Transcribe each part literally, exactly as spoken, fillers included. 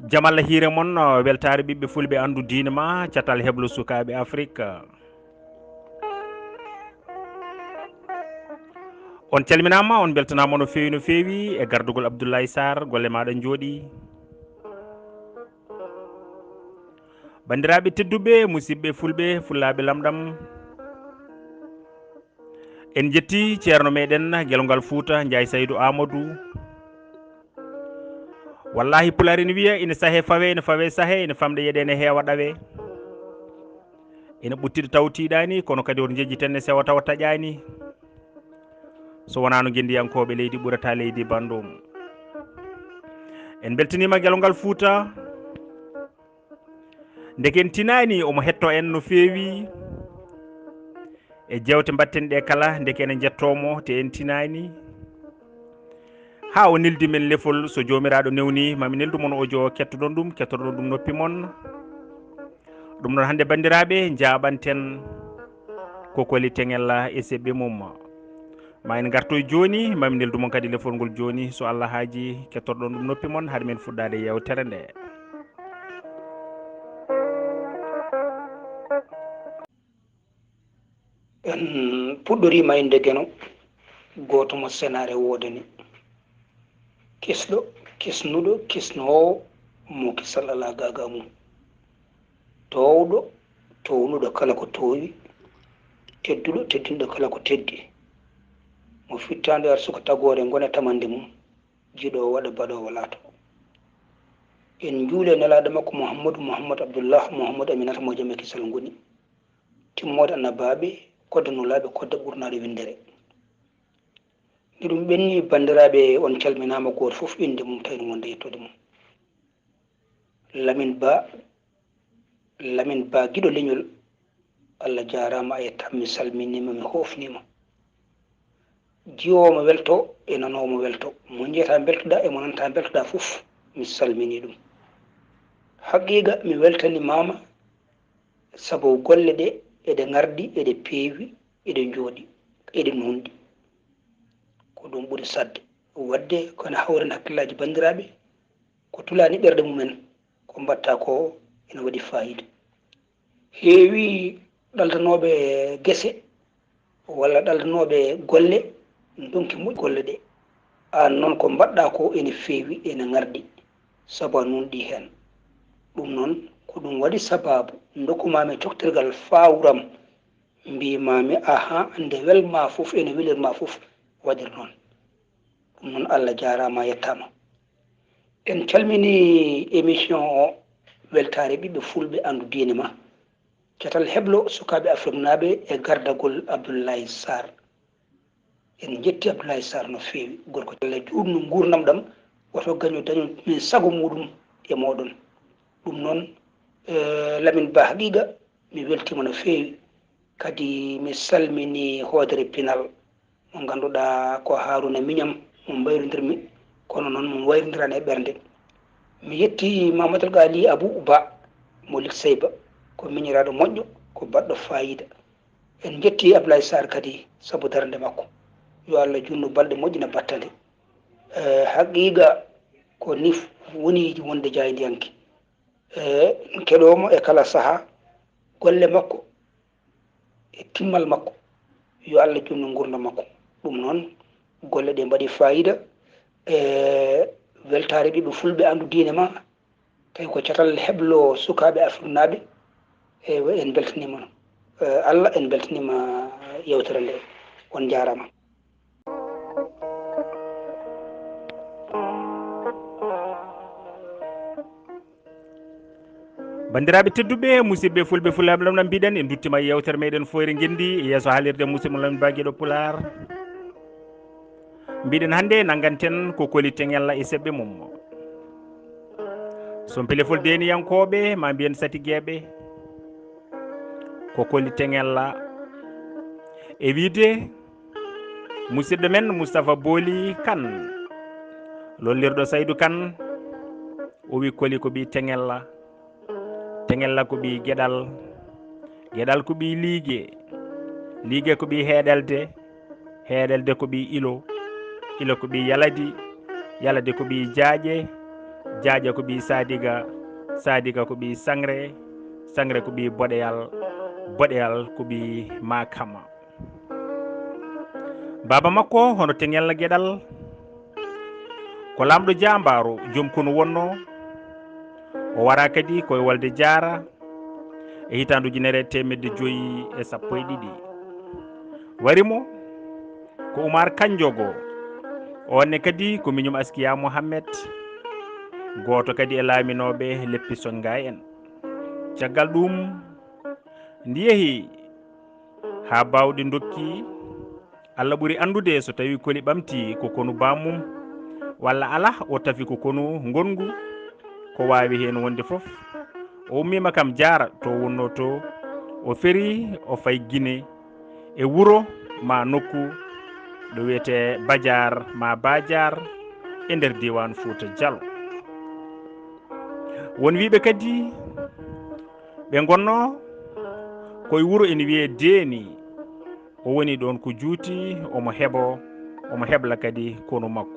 Jam Allah hiire mon, weltaare ɓiɓɓe fulɓe, anndu diine ma, catal heblo sukaaɓe Afrik. On calminaama, on mbeltanaama no feewi, no feewi e gardugol Abdoulaye Sarr, golle maaɗa njooɗi. Banndiraaɓe tedduɓe, musidɓe fulɓe, fullaaɓe lamɗam. En njetti ceerno meɗen gelongal Fuuta, Njaay Saydu Aamadu. Wallaahi, Pulaar ene wiya, ene sahee fawee, ene fawee sahee, ene famɗa yeɗee, ene heewa ɗawee. Ene ɓuttiɗo taw tiiɗaani, kono kadi woto njejjiten ne sewa tawa taƴaani. So wonaa no ngenndiyankooɓe leydi ɓurata leydi banndum. En mbeltaniima gelongal Fuuta. Ndeke en tinaani omo hetto en no feewi e jeewte mbaɗten ɗe kala, ndeke ene njettoo mo te en tinaani. Haa o neldi men lefol, so Joomiraaɗo newni, mami neldu mon ojo, kettoɗon ɗum, kettoɗon ɗum noppi mon. Ɗum noon hannde banndiraaɓe, njaaɓanten ko koli teŋella e seɓɓe mum. Ma en ngartoy jooni, mami neldu mon kadi lefol ngol jooni, so Allah haaji, kettorɗon ɗum noppi mon, hade men fuɗɗaade yeewtere nde. En puɗɗoriima innde Geno, gooto mo senaare woodani. Kisɗo, kisnuɗo, kisnoowo, mo kisal alaa gaagaa mum. Toowɗo, townuɗo kala ko toowi, tedduɗo, teddinɗo kala ko teddi. Mo fittaande arsuka tagoore ngona tamande mum, jiɗoowo waɗa baɗoowo laato. En njuule nelaaɗo makko Muhammadu, Muhammad Abdullah, Muhammad Aminata mo jam e kisal ngoni. Timmooɗe annabaaɓe, kodda nulaaɓe, kodda ɓurnaaɗo winndere. Nde ɗum ɓenni, banndiraaɓe, on calminaama, gooto fof innde mum tawi no wonde yettoode mum. Lamin Ba, Lamin Ba giɗo leñol, Allah jaaraama a yettaama, mi salminiima, mi hoofniima. Jiwoowo mo welto e nanoowo mo welto, mo njiyata mbeltoɗaa e mo nanata mbeltoɗaa fof, mi salminii ɗum. Haqiiqa mi weltanimaama sabu golle ɗe eɗe ngardi, eɗe peewi, eɗe njooɗi, eɗe nuunɗi. Ko ɗum ɓuri saɗde. Waɗde ko ene hawrana hakkillaaji banndiraaɓe, ko tulaani ɓerɗe mumen, ko mbaɗta ko ene waɗi faayiida. Heewi ɗaldanooɓe gese walla ɗaldanooɓe golle ndonki moƴƴi golle ɗe. Aan noon ko mbaɗɗa ko ene feewi, ene ngardi, sabu a nuunɗi heen. Ɗum noon ko ɗum waɗi sabaabu ndokkumaami coktirgal faawram, mbiimaami, ahaa, nde welma fof ene welirma fof waɗir noon. Ɗum noon Allah jaaraama, yettaama. En calminii émission o, weltaare ɓiɓɓe fulɓe, anndu diine ma. Catal heblo sukaaɓe afriknaaɓe e gardagol Abdoulaye Sarr. En njetti Abdoulaye Sarr no feewi. Gorko Allah juutnu nguurndam ɗam, woto gaño daño min sago muuɗum e mooɗon. Ɗum noon, eh, Lamin Ba, haqiiqa mi weltiima no feewi. Kadi mi salminii hoodere pinal mo ngannduɗaa ko Haruna miñam mo mbayrondirmi, kono noon mo wayrondiraani e ɓernde. Mi yetti Mamadou Ghali Abou Ba mo Likseyba, ko miñiraaɗo moƴƴo, ko baɗɗo faayiida. En njetti Ablaye Sarr kadi sabu darnde makko. Yo Allah juutnu balɗe moƴƴina battane. Eh, haqiiqa ko ni f-, woni wonde jaayndiyanke. Eh, keɗoomo e kala sahaa, golle makko e timmal makko. Yo Allah juutnu nguurndam makko. Ɗum noon, golle ɗe mbaɗi faayiida. Eh, weltaare ɓiɓɓe fulɓe, anndu diine ma. Tawi ko catal heblo sukaaɓe afriknaaɓe. Eywa, en mbeltaniima. Eh, Allah, en mbeltaniima yeewtere nde. On njaaraama. Banndiraaɓe tedduɓe, musidɓe fulɓe, fulaaɓe lamɗam, mbiɗen en nduttiima e yeewtere meɗen Fooyre Ngenndi, yeeso haalirde musidɗo Lamin Ba Geɗo Pulaar. Mbiɗen hannde nannganten ko koli teŋella e seɓɓe mum. Sompelefol deeniyankooɓe, ma mbiyen satigeeɓe, ko koli teŋella. E wiide musidɗo men Moustapha Booli Kan, lollirɗo Saydu Kan, o wi koli ko ɓii teŋella. Teŋella ko ɓii geɗal. Geɗal ko ɓii liige. Liige ko ɓii heeɗelde. Heeɗelde ko ɓii ilo. Ilo ko ɓii yaladi. Yaladi ko ɓii jaaƴe. Jaaƴa ko ɓii Sadiga, Sadiga ko ɓii Sangre, Sangre ko ɓii Boɗeyal, Boɗeyal ko ɓii Makama. Baaba makko hono Teŋella Geɗal, ko laamɗo jaambaaru, joom konu wonnoo. O waraa kadi ko e Wolde Jaara e hitaande ujunere e teemedde joyi e sappo e ɗiɗi. Wari mo ko Umar Kanjogo, oon ne kadi ko miñum Askiya Mohammed, gooto kadi e laaminooɓe leppi Sonngaay en. Caggal ɗuum, ndi yehi haa baawɗe ndokki, Alla ɓuri anndude so tawii koli ɓamti ko konu bammum, walla alaa, o tafi ko konu ngonngu, ko waawi heen wonde fof. O ummiima kam Jaara to wonnoo to, o ferii, o fayi Gine e wuro maa nokku ɗo wiyetee Bajaar maa Bajaar e nder diiwaan Fuuta Jaloo. Won wiyɓe kadi ɓe ngonnoo ko e wuro ene wiyee Deeni. O woni ɗoon ko juuti, omo heɓoo, omo hebla kadi konu makko.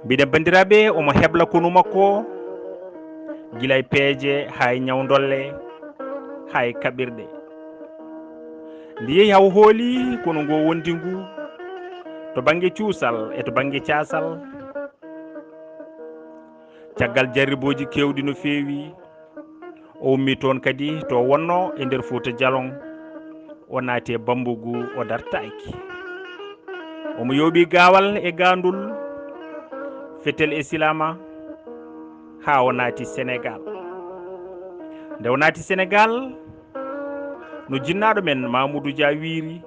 Mbiɗen banndiraaɓe, omo hebla konu makko, gila e peeje, haa e ñawdolle, haa e kaɓirɗe. Nde yehi haa o hooli konu ngoo wondi ngu to bannge cuusal e to bannge caasal. Caggal jarribooji keewɗi no feewi, o ummii toon kadi to wonnoo e nder Fuuta Jaloo, o naati e Bambugu, o dartaaki. Omo yooɓi Gaawal e Gaandul, Fetel e Silaama, haa o naati Senegaal. Nde o naati Senegaal, no jinnaaɗo men Mamoudou Dia wiyri,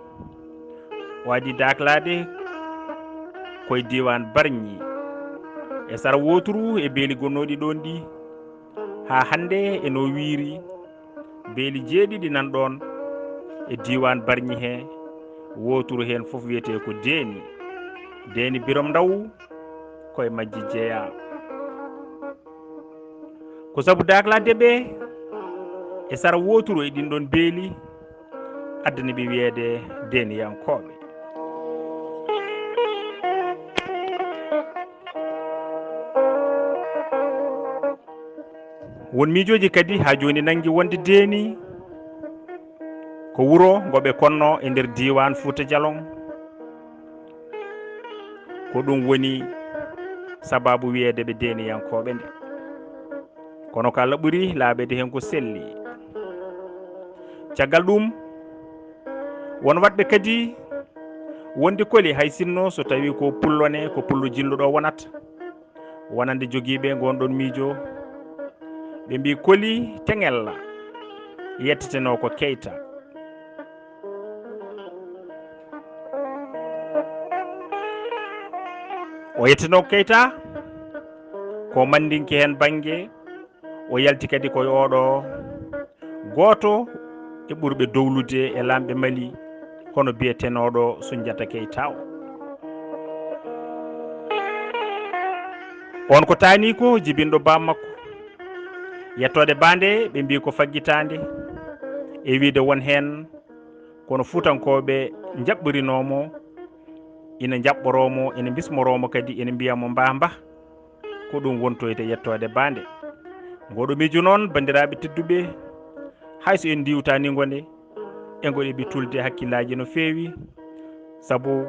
o adii daaklaade ko e diiwaan Barñi, e sara wooturu e beeli gonnooɗi ɗoon ɗii, haa hannde e no wiyri beeli jeeɗiɗi nan ɗoon e diiwaan Barñi hee, wooturu heen fof wiyetee ko Deeni. Deeni Birom Ndaw ko e majji jeyaa. Ko sabu daaklaade ɓe e sara wooturu e ɗiin ɗoon beeli addani ɓe wiyeede Deeniyankooɓe. Won miijooji kadi haa jooni nanngi wonde Deeni ko wuro ngo ɓe konnoo e nder diiwaan Fuuta Jaloo. Ko ɗum woni sabaabu wiyeede ɓe Deeniyankooɓe nde. Kono ko Alla ɓuri laaɓeede heen ko selli. Caggal ɗum, won waɗɓe kadi wonde koli, hay sinno so tawii ko pullo ne, ko pullo jilluɗo wonata. Wonande jogiiɓe ngoon ɗoon miijo, ɓe mbii koli Teŋella yettetenoo ko Keyta. O yettetenoo ko Keyta, ko Mandinke heen bannge, o yalti kadi ko e oɗo gooto e ɓurɓe dowlude e laamɓe Mali, hono biyetenooɗo Sunjata Keyta o. Oon ko taaniiko jibinɗo baa makko. Yettoode baa nde, ɓe mbii ko faggitaande e wiyde won heen kono Fuutankooɓe njaɓɓorinoo mo, ina njaɓɓoroo mo, ina mbismoroo mo kadi, ina mbiya mo mbaa mbaa. Ko ɗum wontoyta yettoode baa nde. Ngooɗo miijo noon, banndiraaɓe tedduɓe, hay so en ndiiwtaani ngo nde, e ngo ɗeɓi tulde hakkillaaji no feewi, sabu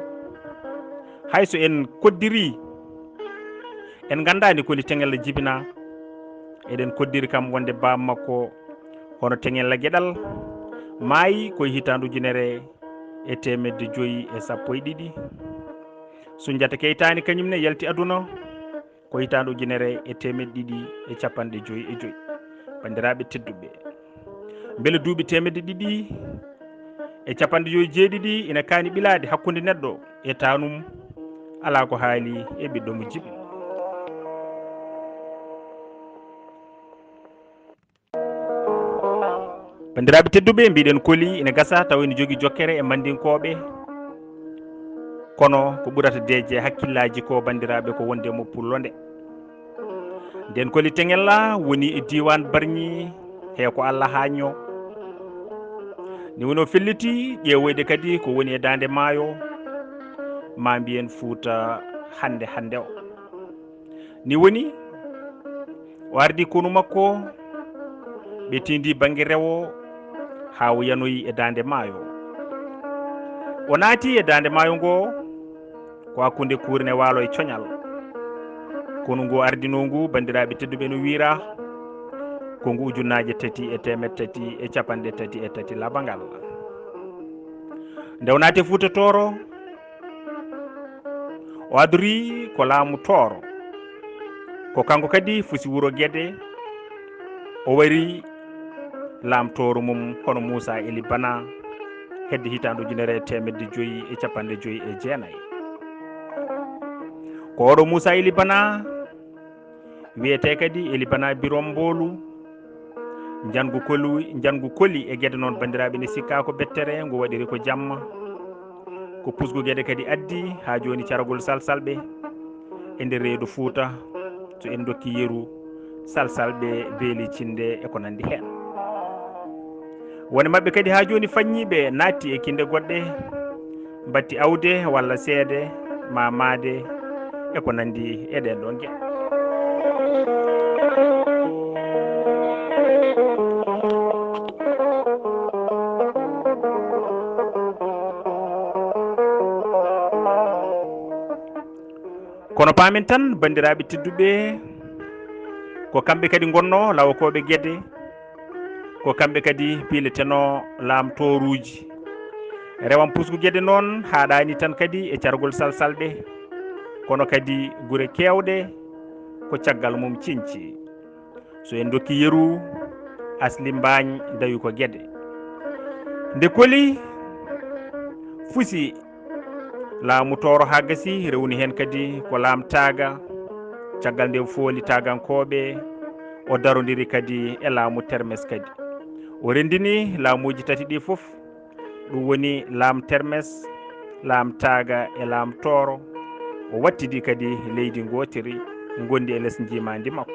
hay so en koddirii, en nganndaani koli Teŋella jibinaa, eɗen koddiri kam wonde baa makko hono Teŋella Geɗal maayi ko e hitaande ujunere e teemedde joyi e sappo e ɗiɗi. Sunjata Keytaani kañum ne yalti aduna ko hitaande ujunere e teemedde ɗiɗi e capanɗe joyi e joyi. Banndiraaɓe tedduɓe, mbele duuɓi teemedde ɗiɗi e capanɗe joyi e jeeɗiɗi ina kaani ɓilaade hakkunde neɗɗo e taanum? Alaa ko haali e ɓiɗɗo mo jiɗmi. Banndiraaɓe tedduɓe, mbiɗen koli ina gasa tawa ina jogii jokkere e Mandinkooɓe, kono ko ɓurata deeƴde hakkillaaji ko, banndiraaɓe, ko wonde mo pullo nde. Nden Koli Teŋella woni e diiwaan Barñi, he ko Allah haañnoo. Ni woni o felliti ƴeewoyde kadi ko woni e daande maayo, maa mbiyen Fuuta hannde hannde o. Ni woni o ardi konu makko, ɓe tindi bannge rewo haa o yanoyi e daande maayo. O naati e daande maayo ngo ko hakkunde Kuurne Waalo e Coñal. Konu ngu ardinoo ngu, banndiraaɓe tedduɓe, no wiyraa ko ngu ujunnaaje tati e teemeɗɗe tati e capanɗe tati e tati labangal. Nde o naati e Fuuta Tooro, o adorii ko laamu Tooro. Ko kanko kadi fusi wuro Gede, o wari laamtooro mum hono Muusa Eli Bana hedde hitaande ujunere e teemedde joyi e capanɗe joyi e jeenayi. Ko oɗo Muusa Eli Bana wiyetee kadi Eli Bana Birom Mboolu. Njangu kolu, njangu Koli e Gede noon, banndiraaɓe, ne sikkaa ko bettere, ngu waɗiri ko jamma. Ko pusgu Gede kadi addi haa jooni caragol Salsalɓe e nder reedu Fuuta, so en ndokki yeru, Salsalɓe, Beeli Cinde e ko nanndi heen. Won e maɓɓe kadi haa jooni faññiiɓe naatti e kinnde goɗɗe, mbatti awde walla seede, maa maade e ko nanndi e ɗeen ɗoon geɗe. Kono paamen tan, banndiraaɓe tedduɓe, ko kamɓe kadi ngonnoo lawokooɓe Gede, ko kamɓe kadi piiletenoo laamtooruuji. Rewan pusgu Gede noon haaɗaani tan kadi e cargol Salsalɓe, kono kadi gure keewɗe ko caggal mum ciñci. So en ndokki yeru, asli Mbaañ dawi ko Gede. Nde Koli fusi laamu Tooro haa gasi, rewni heen kadi ko laam Taaga. Caggal nde o fooli Taagankooɓe, o darondiri kadi e laamu Termes kadi. O renndini laamuuji tati ɗi fof, ɗum woni laam Termes, laam Taaga e laam Tooro. O wattidi kadi leydi ngootiri ngondi e les njiimaandi makko.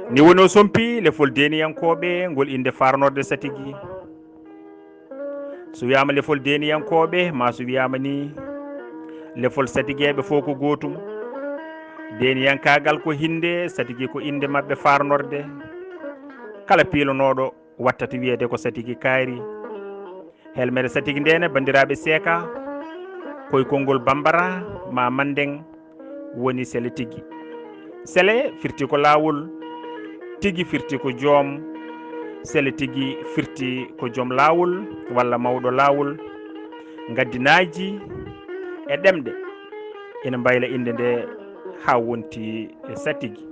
Ni woni o sompi lefol Deeniyankooɓe ngol innde Farnorde Satigi. So wiyaama lefol Deeniyankooɓe, maa so wiyaama ni lefol Satigeeɓe, fof ko gootum. Deeniyankaagal ko hinnde, Satigi ko innde maɓɓe Farnorde. Kala piilonooɗo wattata wiyeede ko Satigi kaari. Helmere Satigi nde ne, banndiraaɓe, seeka ko e konngol Bambara maa Manndeŋ, woni sele tigi. Sele firti ko laawol, tigi firti ko joom. Sele tigi firti ko joom laawol walla mawɗo laawol. Ngaddinaaji e ɗemɗe ina mbayla innde nde haa wonti e Satigi.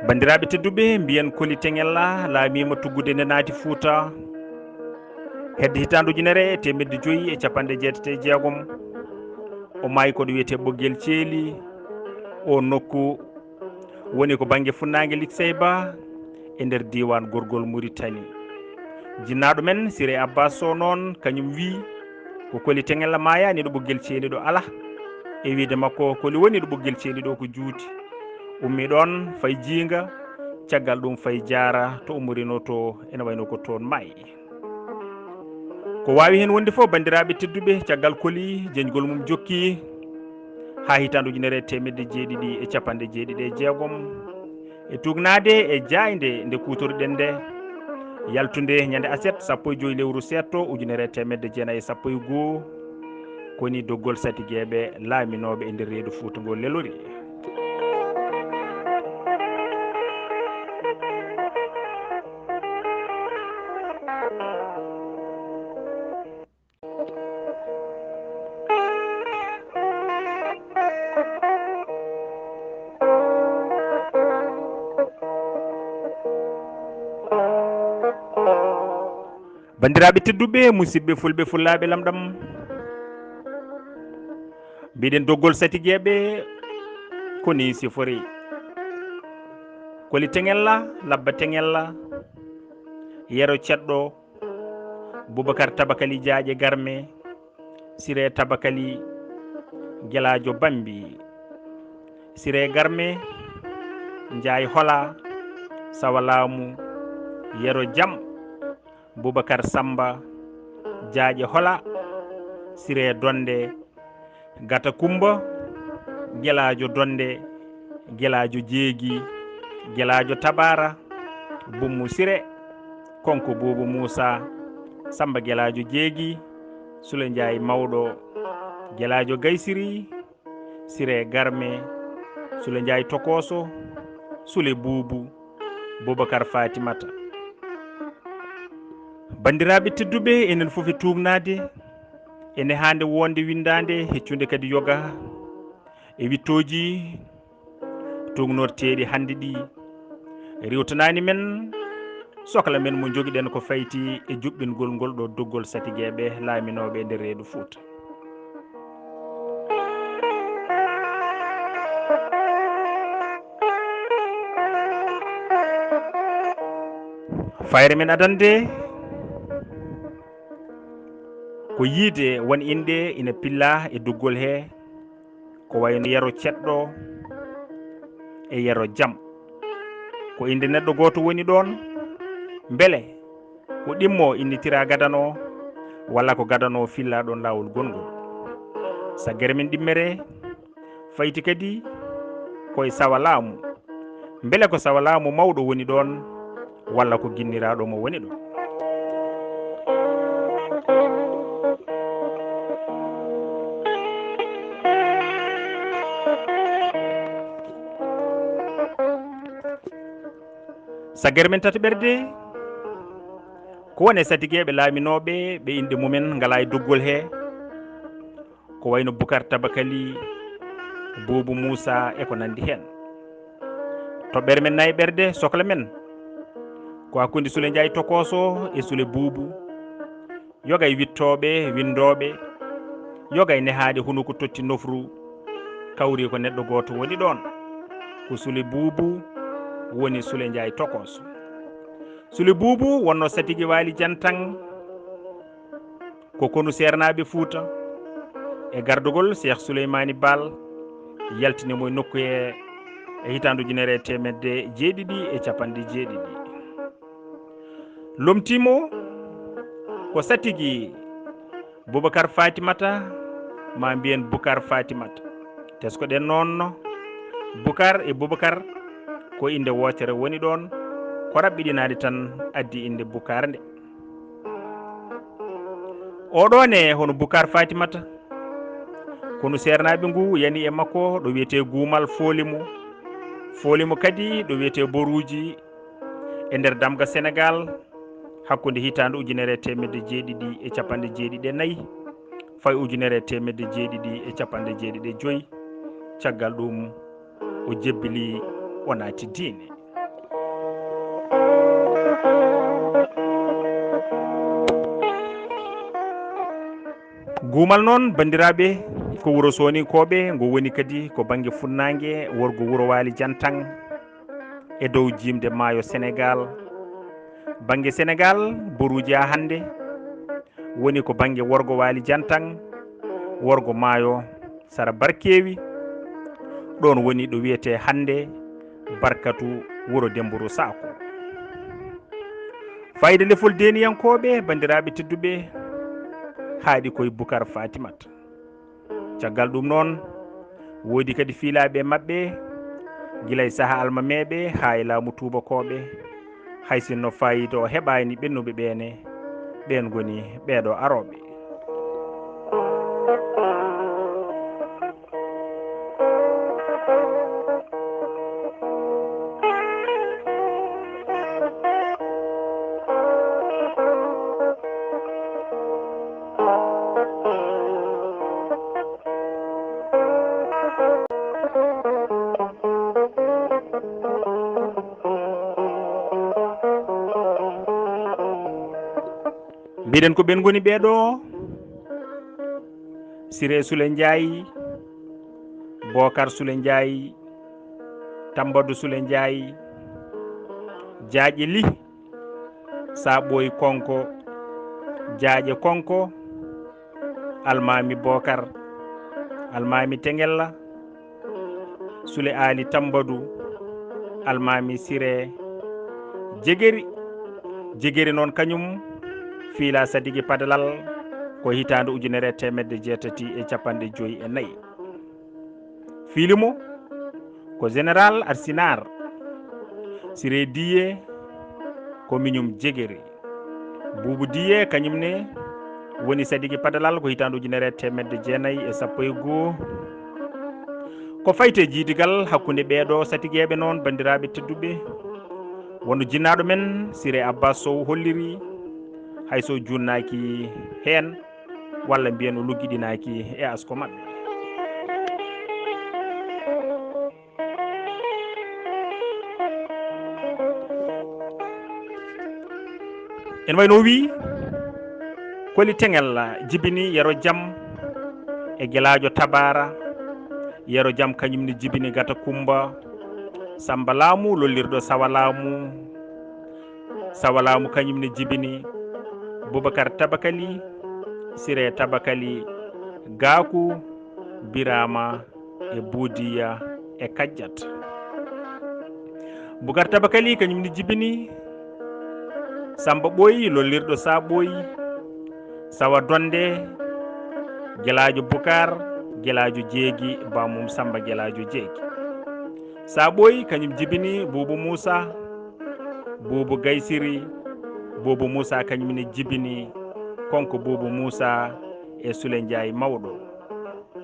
Banndiraaɓe tedduɓe, mbiyen Koli Teŋella laamiima tuggude nde naati Fuuta. Hedde hitaande ujunere e teemedde joyi e capanɗe jeetati e jeegom, o maayi ko ɗo wiyetee Ɓoggel Ceeli. O nokku woni ko bannge funnaange Likseyba e nder diiwaan Gorgol Muritani. Jinnaaɗo men Sirey Abbas Sow noon, kañum wii ko Koli Teŋella maayaani ɗo Ɓoggel Ceeli ɗo, alaa. E wiide makko, Koli woni ɗo Ɓoggel Ceeli ɗo ko juuti. Ummi ɗoon, fayi Jiinga, caggal ɗum fayi Jaara, to ummorinoo to, ene wayno ko toon maayi. Ko waawi heen wonde fof, banndiraaɓe tedduɓe, caggal Koli, jeñgol mum jokki haa hitaande ujunere e teemedde jeeɗiɗi e capanɗe jeeɗiɗi e jeegom, e tuugnaade e jaaynde nde kuutoriɗen nde, yaltunde ñande aset sappo e joyi lewru seeɗto ujunere e teemedde jeenayi e sappo e goo, koni doggol Satigeeɓe laaminooɓe e nder reedu Fuuta ngo lelori. Banndiraaɓe tedduɓe, musidɓe fulɓe, fullaaɓe lamɗam, Mbiɗen doggol satigeeɓe ko nii sifori. Koli Teŋella, Labba Teŋella, Yero Ceɗɗo, Bubakar Tabakali Jaaƴe Garme, Sire Tabakali, Gelaajo Bambi, Sire Garme, Njaay Hola, Sawa Laamu, Yero Jam, Bubakar Samba, Jaaƴe Hola, Sire Donde, Gata Kumba, Gelaajo Donde, Gelaajo Jeegi, Gelaajo Tabara, Bummu Sire, Konko Buubu Muusa, Samba Gelaajo Jeegi, Sule Njaay Mawɗo, Gelaajo Gaysiri, Sire Garme, Sule Njaay Tokoso, Sule Buubu, Bubakar Fatimata. Banndiraaɓe tedduɓe, enen fof e tuugnaade, ene haande wonde winndaande, heccunde kadi yoga e wittooji tuugnorteeɗi hannde ɗi, riwtanaani men sokla men mo njogiɗen ko fayti e juɓɓingol ngol ɗo doggol satigeeɓe laaminooɓe e nder reedu Fuuta. Fayre men adannde ko yiide won inɗe ina pilla e doggol he, ko wayno Yero Ceɗɗo e Yero Jam. Ko innde neɗɗo gooto woni ɗoon, mbele ko ɗimmo innitira gadano, walla ko gadano filla ɗoon laawol gongol? Saggere men ɗimmere fayti kadi koye Sawa Laamu. Mbele ko Sawa Laamu mawɗo woni ɗoon, walla ko ginniraaɗo mo woni ɗoon? Saggere men tataɓerde ko wone satigeeɓe laaminooɓe ɓe inɗe mumen ngalaa e doggol he, ko wayno Bukar Tabakali, Buubu Muusa e ko nanndi heen. Toɓɓere men nayaɓerde, sokla men, ko hakkunde Sule Njaay Tokoso e Sule Buubu, yoga e wittooɓe, winndooɓe, yoga e nehaaɗe hunuko totti nofru, kawri ko neɗɗo gooto woni ɗoon. Ko Sule Buubu woni Sule Njaay Tokoso. Sule Buubu wonno satigi Waali Jantaŋ, ko konu seernaaɓe Fuuta, e gardugol Seex Suleymaani Baal, yaltini mo e nokku he e hitaande ujunere e teemedde jeeɗiɗi e capanɗe jeeɗiɗi. Lomtii mo ko satigi Bubakar Fatimata, ma mbiyen Bukar Fatimata. Tesko-ɗen noon, Bukar e Bubakar ko innde wootere woni ɗoon, ko raɓɓiɗinaade tan addi innde Bukar nde. Oɗo ne hono Bukar Fatimata, konu seernaaɓe ngu yani e makko ɗo wiyetee Guumal, fooli mo, fooli mo kadi ɗo wiyetee Boruuji e nder damga Senegaal, hakkunde hitaande ujunere e teemedde jeeɗiɗi e capanɗe jeeɗiɗi e nayi, fayi ujunere e teemedde jeeɗiɗi e capanɗe jeeɗiɗi e joyi. Caggal ɗum, o jebbili, o naati diine. Guumal noon, banndiraaɓe, ko wuro Sooninkooɓe, ngo woni kadi ko bannge funnaange worgo wuro Waali Jantaŋ e dow jiimde maayo Senegaal. Bannge Senegaal, Boruuji haa hannde, woni ko bannge worgo Waali Jantaŋ, worgo maayo sara Barkeewi. Ɗoon woni ɗo wiyetee hannde Barkatu, wuro Demmburu Saako. Fayda lefol deeniyankooɓe, banndiraaɓe tedduɓe, haaɗi koye Bukar Fatimata. Caggal ɗum noon, woodi kadi fiilaaɓe maɓɓe, gila e saha almameeɓe haa e laamu tuubakooɓe, hay sinno faayiida o heɓaani ɓennuɓe ɓeene, ɓeen ngoni ɓeeɗo arooɓe. Mbiɗen ko ɓen ngoni ɓeeɗo, Siré Souley Ndiaye, Bookar Sule Njaay, Tambadu Sule Njaay, Jaaƴe Lih, Saɓooy Konko, Jaaƴe Konko, Almaami Bookar, Almaami Teŋella, Sule Aali Tambadu, Almaami Sire, Jegeri. Jegeri noon kañum fiila Sadiki Padalal ko hitaande ujunere e teemedde jeetati e capanɗe joy e nayi. Fiili mo ko Général Arsinar. Sire Diye ko miñum Jegeri. Buubu Diye kañum ne woni Sadiki Padalal ko hitaande ujunere e teemedde jeenayi e sappo e goo. Ko fayti e jiidigal hakkunde ɓeeɗo satigeeɓe noon, banndiraaɓe tedduɓe, wano jinnaaɗo men Sire Abbas Sow holliri, hay so juunnaaki heen, walla mbiyen o luggiɗinaaki e asko maɓɓe. En wayno wii, Koli Teŋel jibini Yero Jam e Gelaajo Tabara. Yero Jam kañum ne jibini Gata Kumba, Samba Laamu lollirɗo Sawa Laamu. Sawa Laamu kañum ne jibini Bubakar Tabakali, Sire Tabakali, Gaaku, Birama e Buudiya e Kajjat. Bukar Tabakali kañum ne jibini Samba Ɓooyi lollirɗo Sa Ɓooyi, Sawa Donde, Gelaajo Bukar, Gelaajo Jeegi, Bamum Samba Gelaajo Jeegi. Sa Ɓooyi kañum jibini Buubu Muusa, Buubu Gaysiri, Buubu Muusa kañum ne jibini Konko Buubu Muusa e Sule Njaay Mawɗo.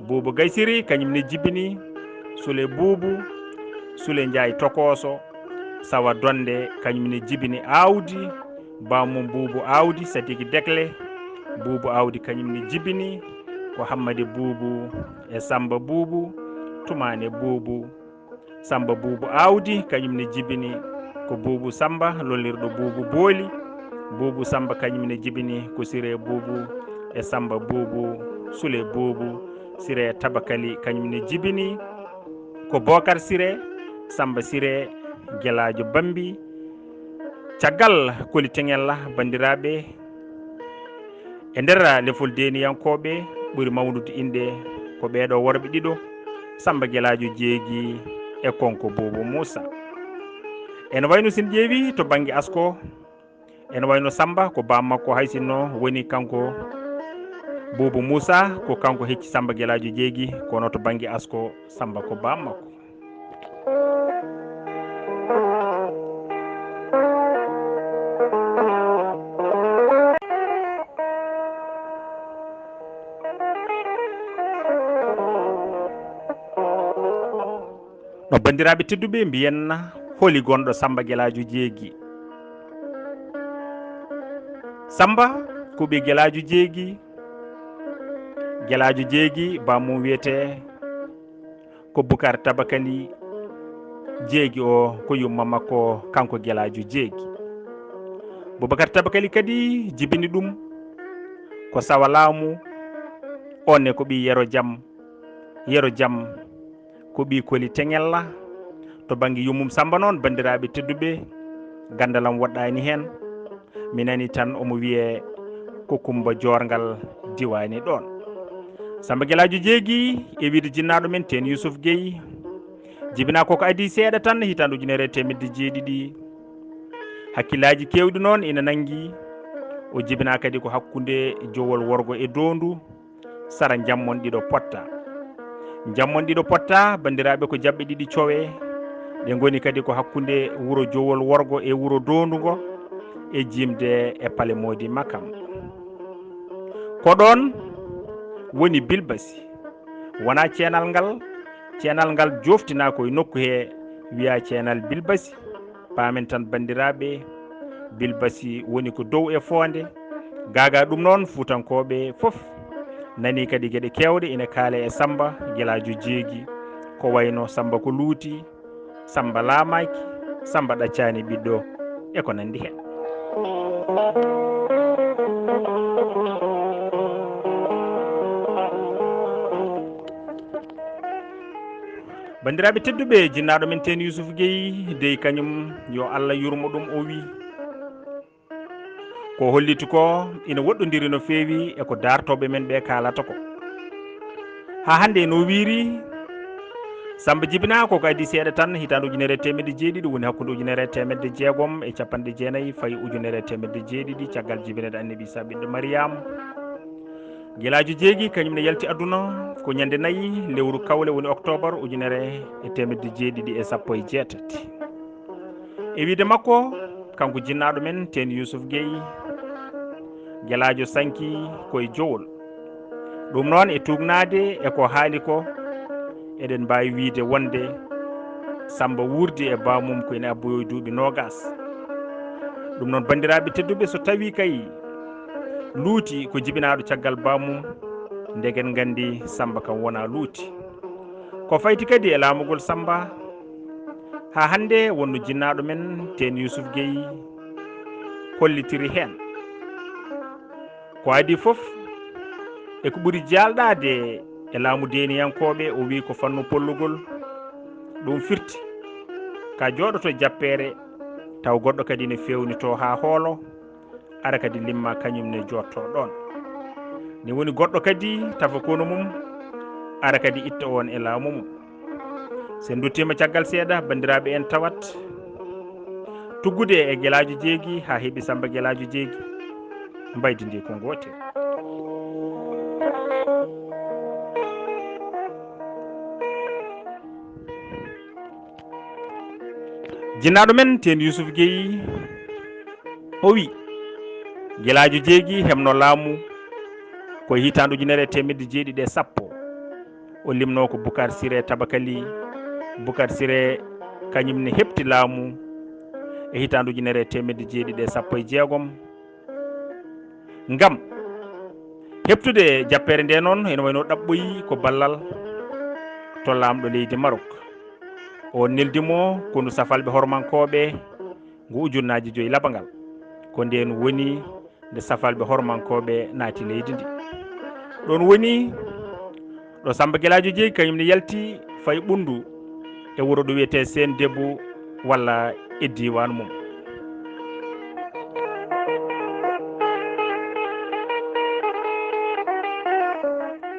Buubu Gaysiri kañum ne jibini Sule Buubu, Sule Njaay Tokooso, Sawa Donde kañum ne jibini Aawdi, Bamum Buubu Aawdi, Sadiki Dekle, Buubu Aawdi kañum ne jibini ko Hammadi Buubu e Samba Buubu, Tumaane Buubu. Samba Buubu Aawdi kañum ne jibini ko Buubu Samba lollirɗo Buubu Booli. Buubu Samba kañum ne jibini ko Sire Buubu e Samba Buubu, Sule Buubu. Sire Tabakali kañum ne jibini ko Bokar Sire, Samba Sire, Gelaajo Bambi. Caggal Koli Teŋella, banndiraaɓe, e nder lefol deeniyankooɓe ɓuri mawnude inɗe ko ɓeeɗo worɓe ɗiɗo, Samba Gelaajo Jeegi e Konko Buubu Muusa. Ene wayno sen ƴeewi to bannge asko, ene wayno Samba ko baam makko, hay sinno woni kanko Buubu Muusa ko kanko hecci Samba Gelaajo Jeegi, kono to bannge asko Samba ko baam makko. No banndiraaɓe tedduɓe mbiyen, holi gonɗo Samba Gelaajo Jeegi? Samba ko ɓii Gelaajo Jeegi. Gelaajo Jeegi, bammum wiyetee ko Bukar Tabakali Jeegi, o ko yumma makko, kanko Gelaajo Jeegi. Bubakar Tabakali kadi jibini ɗum ko Sawa Laamu, on ne ko ɓii Yero Jam. Yero Jam ko ɓii Koli Teŋella. To bannge yummum Samba noon, banndiraaɓe tedduɓe, ganndal am woɗɗaani heen. Mi nani tan omo wiyee ko Kumba Joorngal diwaani ɗoon. Samba Gelaajo Jeegi e wiyde jinnaaɗo men Teen Yuusuf Gey, jibinaa ko ko adii seeɗa tan, hitaande ujunere e teemedde jeeɗiɗi. Hakkillaaji keewɗi noon ina nanngi. O jibinaa kadi ko hakkunde Jowol Worgo e Doondu, sara Jammon Ɗiɗo Potta. Jammon Ɗiɗo Potta, banndiraaɓe, ko jaɓɓe ɗiɗi cowe. Ɗe ngoni kadi ko hakkunde wuro Jowol Worgo e wuro Doondu ngo, e jiimde e Pale Moodi Makam. Ko ɗoon woni Bilbasi. Wonaa ceenal ngal, ceenal ngal jooftinaa ko e nokku he, wiyaa ceenal Bilbasi. Paamen tan, banndiraaɓe, Bilbasi woni ko dow e foonde. Gaagaa ɗum noon, Fuutankooɓe fof nanii kadi geɗe keewɗe ina kaalee e Samba Gelaajo Jeegi, ko wayno Samba ko luuti, Samba laamaaki, Samba ɗaccaani ɓiɗɗo, e ko nanndi heen. Banndiraaɓe tedduɓe, jinnaaɗo men teen Yuusuf Gey dey, kañum, yo Allah yurmo ɗum, o wii, ko holliti ko ina woɗɗondiri no feewi e ko daartooɓe men ɓe kaalata ko. Haa hannde, no wiiri, Samba jibinaa ko ko adii seeɗa tan, hitaande ujunere e teemedde jeeɗiɗi, woni hakkunde ujunere e teemedde jeegom e capanɗe jeenayi, fayi ujunere e teemedde jeeɗiɗi, caggal jibinede Annabi Iisaa ɓiɗɗo Mariyaama. Gelaajo Jeegi, kañum ne yalti aduna ko ñande nayi lewru kawle, woni oktoobar, ujunere e teemedde jeeɗiɗi e sappo e jeetati. E wiide makko, kanko jinnaaɗo men, teen Yuusuf Gey, Gelaajo sanki ko e Jowol. Ɗum noon, e tuugnaade e ko haali ko, eɗen mbaawi wiyde wonde Samba wuurdi e baamum ko ina abboyoo duuɓi noogaas. Ɗum noon, banndiraaɓe tedduɓe, so tawii kay luuti ko jibinaaɗo caggal baamum, ndegen nganndi Samba kam wonaa luuti. Ko fayti kadi e laamugol Samba, haa hannde wonno jinnaaɗo men teen Yuusuf Gey hollitiri heen. Ko adii fof, e ko ɓuri jaalɗaade e laamu deeniyankooɓe, o wii ko fannu pollugol. Ɗum firti ka jooɗoto jappeere, taw goɗɗo kadi ne feewnitoo haa hoolo, ara kadi limma kañum ne jooɗtoo ɗoon. Ne woni goɗɗo kadi tafa konu mum, ara kadi itta oon e laamu mum. So en nduttiima caggal seeɗa, banndiraaɓe, en tawat tuggude e Gelaajo Jeegi haa heɓi Samba Gelaajo Jeegi, mbaydi ndi ko ngootel. Jinnaaɗo men teen Yuusuf Gey, o wi, Gelaajo Jeegi heɓno laamu ko e hitaande ujunere e teemedde jeeɗiɗi e sappo. O limnoo ko Bukar Sire Tabakali. Bukar Sire kañum ne heɓti laamu e hitaande ujunere e teemedde jeeɗiɗi e sappo e jeegom. Ngam heɓtude jappeere nde noon, ene wayno ɗaɓɓoyi ko ballal to laamɗo leydi Marok. O neldi mo konu safalɓe hormankooɓe ngu ujunnaaji joyi labangal. Ko ndeen woni nde safalɓe hormankooɓe naati leydi ndi. Ɗoon woni ɗo Samba Gelaajo Jeegi kañum ne yalti fayi Ɓunndu e wuro ɗo wiyetee Seen Debu walla e diiwaan mum.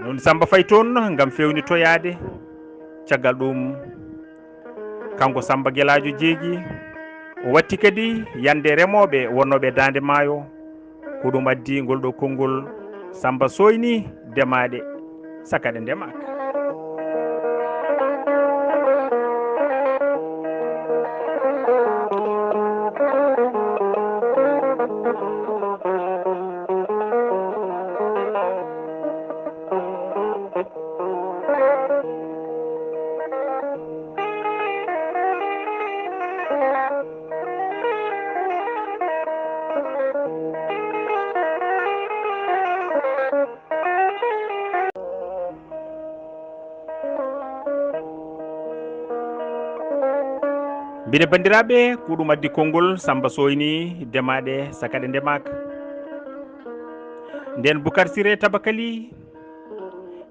Noon Samba fayi toon ngam feewnitoyaade. Caggal ɗum, kanko Samba Gelaajo Jeegi, o watti kadi yande remooɓe wonnooɓe Daande Maayo. Ko ɗum addi ngol ɗo konngol Samba sooyni demaɗe, saka ɗe ndemaaka. Mbiɗe banndiraaɓe, ko ɗum addi konngol Samba sooyni demaɗe, saka ɗe ndemaaka. Nden Bukar Sire Tabakali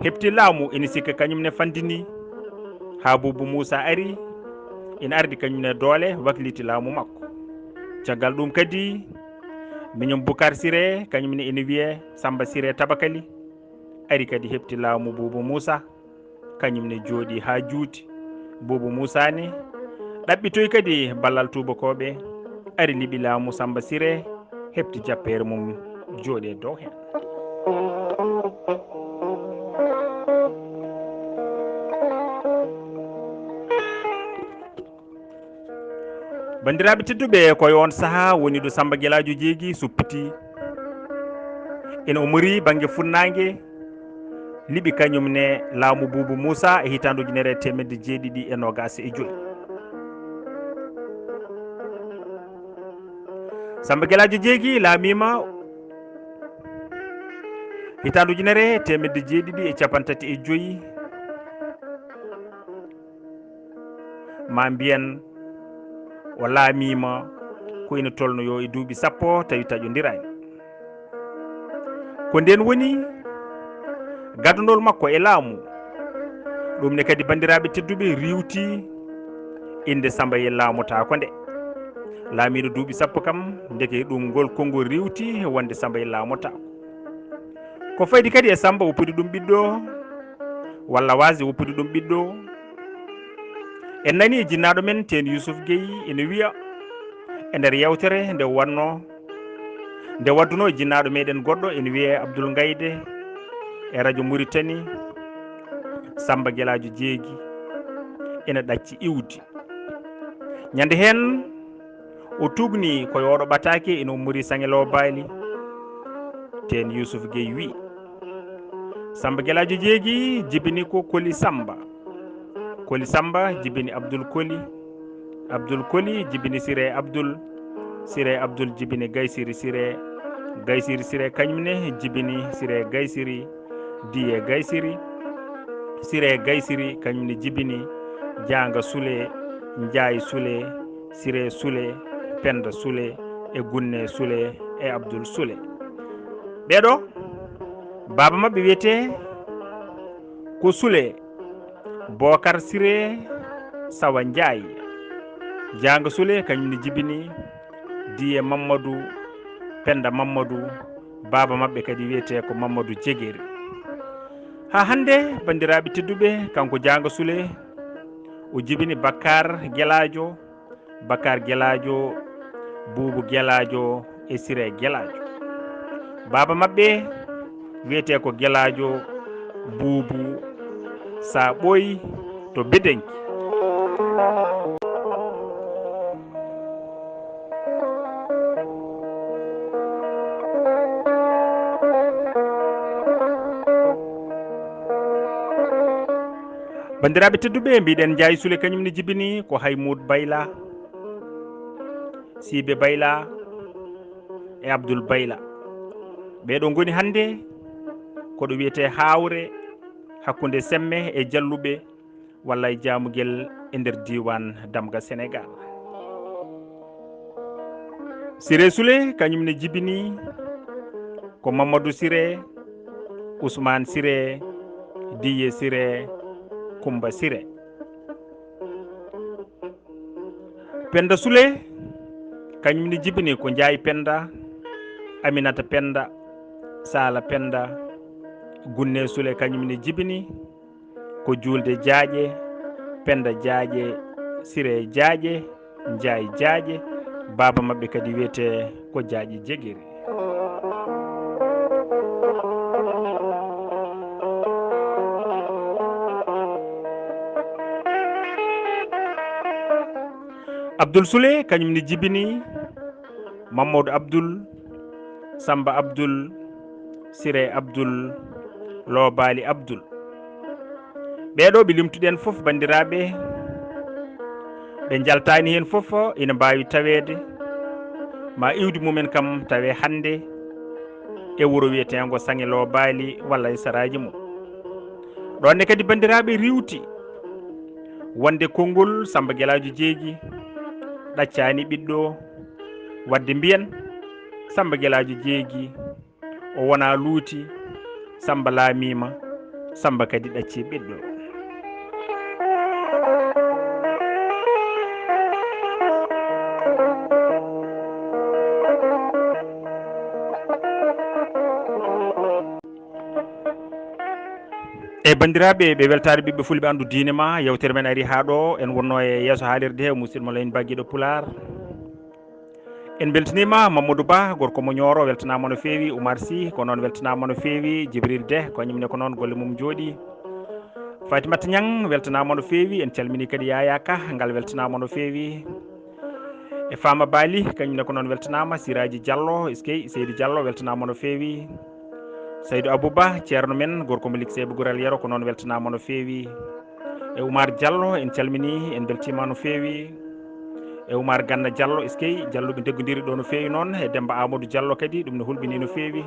heɓti laamu, ina sikka kañum ne fandini, haa Buubu Muusa ari, ina ardi kañum ne doole, wakliti laamu makko. Caggal ɗum kadi, miñum Bukar Sire, kañum ne ina wiyee Samba Sire Tabakali, ari kadi heɓti laamu Buubu Muusa, kañum ne jooɗi haa juuti. Buubu Muusa ne ɗaɓɓitoyi kadi ballal tuubakooɓe, ari liɓi laamu Samba Sire, heɓti jappeere mum, jooɗi e dow heen. Banndiraaɓe tedduɓe, ko e oon sahaa woni ɗo Samba Gelaajo Jeegi suppiti ina umori bannge funnaange, liɓi kañum ne laamu Buubu Muusa e hitaande ujunere e teemedde jeeɗiɗi e noogaas e joy. Samba Gelaajo Jeegi laamiima hitaande ujunere e teemedde jeeɗiɗi e cappanɗe tati e joy. Ma mbiyen o laamiima ko ina tolnoyoo e duuɓi sappo tawi taƴondiraani. Ko ndeen woni gadunol makko e laamu, Ɗum ne kadi, banndiraaɓe tedduɓe, riiwti innde Samba Yel laamotaako nde. Laamiiɗo duuɓi sappo kam, ndeke ɗum ngol konngol riiwti wonde Samba Yel laamotaako. Ko faydi kadi e Samba woppude ɗum ɓiɗɗo, walla waasde woppude ɗum ɓiɗɗo. En nani e jinnaaɗo men Teen Yuusuf Gey ene wiya e nder yeewtere nde wannoo, nde waddunoo e jinnaaɗo meɗen goɗɗo ene wiyee Abdul Ngayde e rajo Muritani, Samba Gelaajo Jeegi ene ɗacci iwdi. Ñande heen, o tuugni ko yooɗo ɓataake ene ummori Saŋe Loobaali. Teen Yuusuf Gey wi, Samba Gelaajo Jeegi jibini ko Koli Samba. Koli Samba jibini Abdul Koli. Abdul Koli jibini Siree Abdul. Siree Abdul jibini Gaysiri Siree. Gaysiri Siree kañum ne jibini Siree Gaysiri, Diye Gaysiri, Siree Gaysiri kañum ne jibini Jaanga Sule, Njaay Sule, Siree Sule, Penda Sule e Gunne Sule e Abdul Sule. Ɓeeɗo, baaba maɓɓe wiyetee ko Sule Bookar Siree Sawa Njaay. Jaanga Sule kañum ne jibini Diye Mammadu, Penda Mammadu, baaba maɓɓe kadi wiyetee ko Mammadu Jegeri. Haa hannde, banndiraaɓe tedduɓe, kanko Jaanga Sule, o jibini Bakkaar Gelaajo, Bakkaar Gelaajo, Buubu Gelaajo e Siree Gelaajo. Baaba maɓɓe wiyetee ko Gelaajo Buubu Saɓoy to Bedenki. Banndiraaɓe tedduɓe, mbiɗen Njaay Sule kañum ne jibini ko Haymuud Bayla, Siibe Bayla e Abdul Bayla. Ɓeeɗo ngoni hannde ko ɗo wiyetee Haawre, hakkunde Semme e Jalluɓe, walla e Jaamugel e nder diiwaan Damga Senegaal. Siree Sule kañum ne jibini ko Mamadou Siree, Ousmane Siree, Diye Siree, Kumba Siree. Penda Sule kañum ne jibini ko Njaay Penda, Aminata Penda, Sala Penda. Gunne Sule kañum ne jibini ko Juulde Jaaƴe, Penda Jaaƴe, Siree Jaaƴe, Njaay Jaaƴe. Baaba maɓɓe kadi wiyetee ko Jaaƴe Jegiri. Abdul Sule kañum ne jibini Mamadou Abdul, Samba Abdul, Siree Abdul, Loobaali Abdul. Ɓeeɗo ɓe limtuɗen fof, banndiraaɓe, ɓe njaltaani heen fof, ina mbaawi taweede, ma iwdi mumen kam tawe hannde e wuro wiyeteengo Saŋe Loobaali walla e saraaji mum. Ɗoon ne kadi, banndiraaɓe, riiwti wonde konngol Samba Gelaajo Jeegi ɗaccaani ɓiɗɗo, waɗde mbiyen Samba Gelaajo Jeegi o wonaa luuti, Samba laamiima, Samba kadi ɗaccii ɓiɗɗo. E banndiraaɓe, ɓe weltaare ɓiɓɓe fulɓe anndu diine ma, yewtere men ari haa ɗo, en wonno e yeeso haalirde he musidɗo mo Layin Baggiɗo Pulaar. En mbeltaniima Mamadou Ba, gorko mo Ñooro, weltanaama no feewi. Oumar Sy, ko noon, weltanaama no feewi. Djibril Deh, ko kañum ne ko noon golle mum njooɗi. Fatimata Niang, weltanaama no feewi. En calminii kadi Yaya Ka, ngal weltanaama no feewi. E Fama Bali, kañum ne ko noon weltanaama. Siraji Diallo, eskey, Seydi Diallo, weltanaama no feewi. Saydou Abou Ba, ceerno men, gorko mo Likseebe Gural Yero, ko noon weltanaama no feewi. E Oumar Diallo, en calminii, en mbeltiima no feewi. E Oumar Ganna Diallo, eskey, Diallo ɓe ndeggondirii ɗo no feewi noon. E Demba Amadou Diallo kadi, ɗum no hulɓinii no feewi.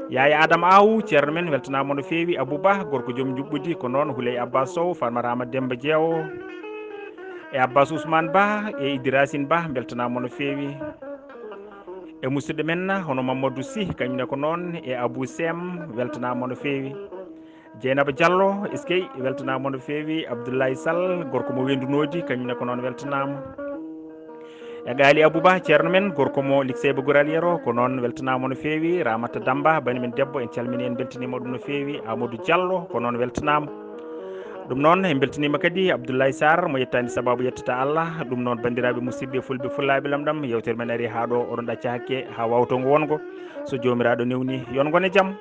Yaya Adama Aw, ceerno men, weltanaama no feewi. Abou Ba, gorko joom njuɓɓudi, ko noon. Houley Abbas Sow, Farmata Amadou Demba Jeewo. E Abbas Ousmane Ba, e Idi Racine Ba, mbeltanaama no feewi. E musidɗo men, hono Mamadou Sy, kañum ne ko noon. E Abou Sem, weltanaama no feewi. Jeynaba Diallo, eskey, weltanaama no feewi. Abdoulaye Sall, gorko mo Weendu Noodi, kañum ne ko noon weltanaama. E Gaali Abouba, ceerno men, gorko mo Likseyba Gural Yero, ko noon weltanaama no feewi. Ramata Damba, bani men debbo, en calminii, en mbeltaniima ɗum no feewi. Amadou Diallo, ko noon weltanaama. Ɗum noon, en mbeltaniima kadi Abdoulaye Sarr, mo yettaani sabaabu yettata Allah. Ɗum noon, banndiraaɓe musidɓe fulɓe, fullaaɓe lamɗam, yeewtere men arii haa ɗo, oɗon ɗacca hakke haa waawtongo wongo. So Joomiraaɗo newni, yo on ngon e jam.